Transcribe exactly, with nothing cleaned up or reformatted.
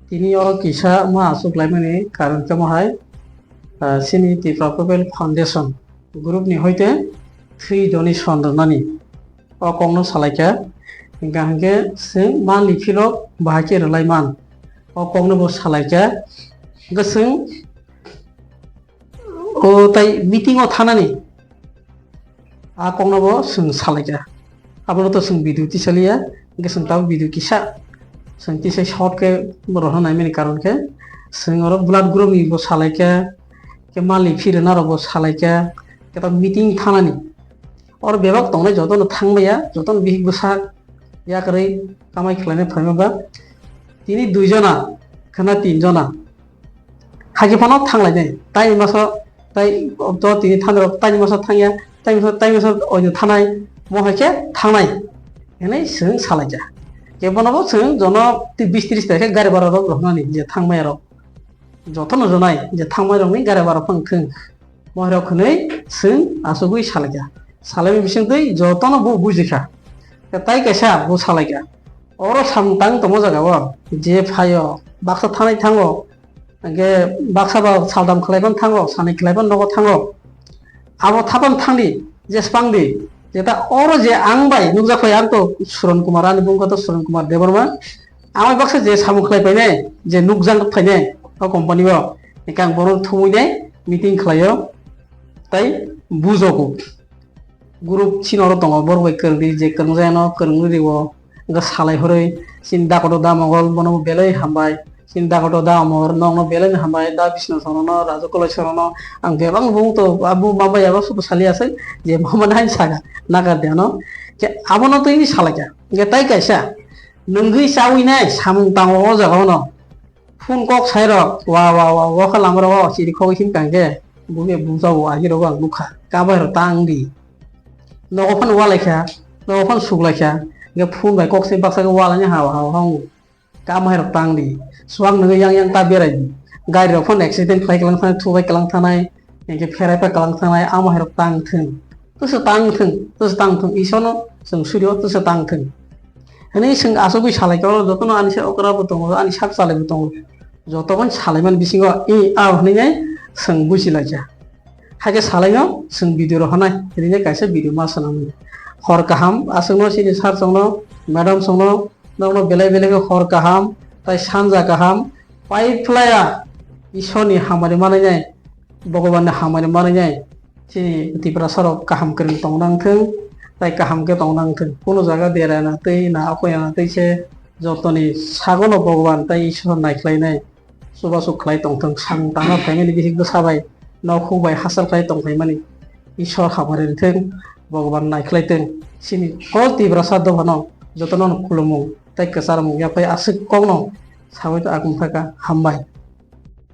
Tini oro kisa ma aswk laimani karon khe mo hai, ah, chini Tipra People Foundation group ni hoite three donation rwnani. O kokno salaikha, hingkha hingkhe chwng monthly fee rok bahai khe rwlai man. O kokno bo salaikha, hingkhe chwng o tai meeting o thanani a kokno bo chwng salaikha. Abono to chwng video tisaliya, hingkhe chwng tabuk video kisa chwng tisai short khe rohorna naimani karon khe chwng oro blood group ni bo salaikha, khe monthly fee rwna rok bo salaikha, khe tabuk meeting thanani. Oro bebak tongnai jotono thangmaya, jotono bihik bwsak yakarwi kamai khlainai phaima ba. Tini dui jona, khana tin jona. Hagi phano thanglainai. Taini masa, tai to tini thangrok, taini masa thangya, taini masa, taini masa oino thanai, mo hai khe thangnai. Hwnwi chwng salaija. Kebono bo chwng jono ti bis tris ta khe gari bara rok rohnani je thangmaya rok. Jotono rwnai je thangmai rokni gari bara phang thwng. Moirok hwnwi chwng achugwi salaikha. Salaimani bisingtwi jotono bo bujikha. Tei kaisa bo salaikha. Oro samung tang tongma jagao je phaio baksa thanai thango, hingkhe baksa ba saldam khlai phano thango, sanai khlai phano nogo thango. Abo thapan thangdi, je spangdi, jeta oro je ang bai nukjak phai ang to Suran Kumar, ani bungkha to Suran Kumar Debbarma. Ang bai baksa je samung khlai phainai, je nukjak phainai o company o, hingkhe ang bono thumui nai meeting khlaio, tai bujogo. Group chini oro tongo, borok bai kwrwngdi, je kwrwngjayano kwrwngwi rwo, wngkha salai hwrwi. Chini dakoto da Mongol, bono bo belai hambai. Chini dakoto da Amor, nokno belai no hambai, da Bisnu Sorono, Raju Kolai Sorono, ang bebak bumung to, abo mama yaba subo sali asai, je mama nai saka, nagar de ano. Khe abono twi salaikha. Hingkhe tai kaisa, nwngwi chawi nai samung tango o jaga ono. Phone kok sai rok, wa, wa, wa, wa kha lama rok, wa, chiri khogwi sim kang khe, bume bumsa bo agi rok ang nukha, kabai rok tang di. Nogo phano wa laikha, nogo phano suk laikha, hingkhe phone bai kok sai baksa khe wa laina ha, ha, ha, ha, kama hai rok tang di. Suang nungwi yang yang ta berai di. Gari rok phano accident khlai kwlang thanai, thubai kwlang thanai, hingkhe pherai pa kwlang thanai, ama hai rok tang thung. Twsa tang thung, twsa tang thung, Isorno chwng surio twsa tang thung. Hwnwi chwng achugwi salaikha, oro jotono ani sak okra bo tongo, ani sak chalai bo tongo. Joto bai salaimani bisingo i a hwnwi nai chwng buji laikha. Hakhe salaino chwng video rohornai, rinai kaisa video ma swnamwi. Hor kaham, aswkno chini sir chwngno, madam chwngno, nokno belai belai khe hor kaham, tai sanja kaham, pai phlaya Isorni hamari manwi nai, Bhagwanni hamari manwi nai. Chini Tiprasa rok kaham kwrwng tong nang thung, tai kaham khe tong nang thung. Kunu jaga derana twi na akoyana twi se jotoni sagono Bhagwan tai Iswar naikhlainai, chubachu khlai tong thung, samung tangna phaimani bihik bwsa bai, nokhuk bai hachal khlai tong phaimani Iswar hamari rithung, Bhagwan naikhlai thung. Chini kol Tiprasa dophano jotono khulumung tai kwcharmung yaphai aswk kokno sawi to akung thaka hambai.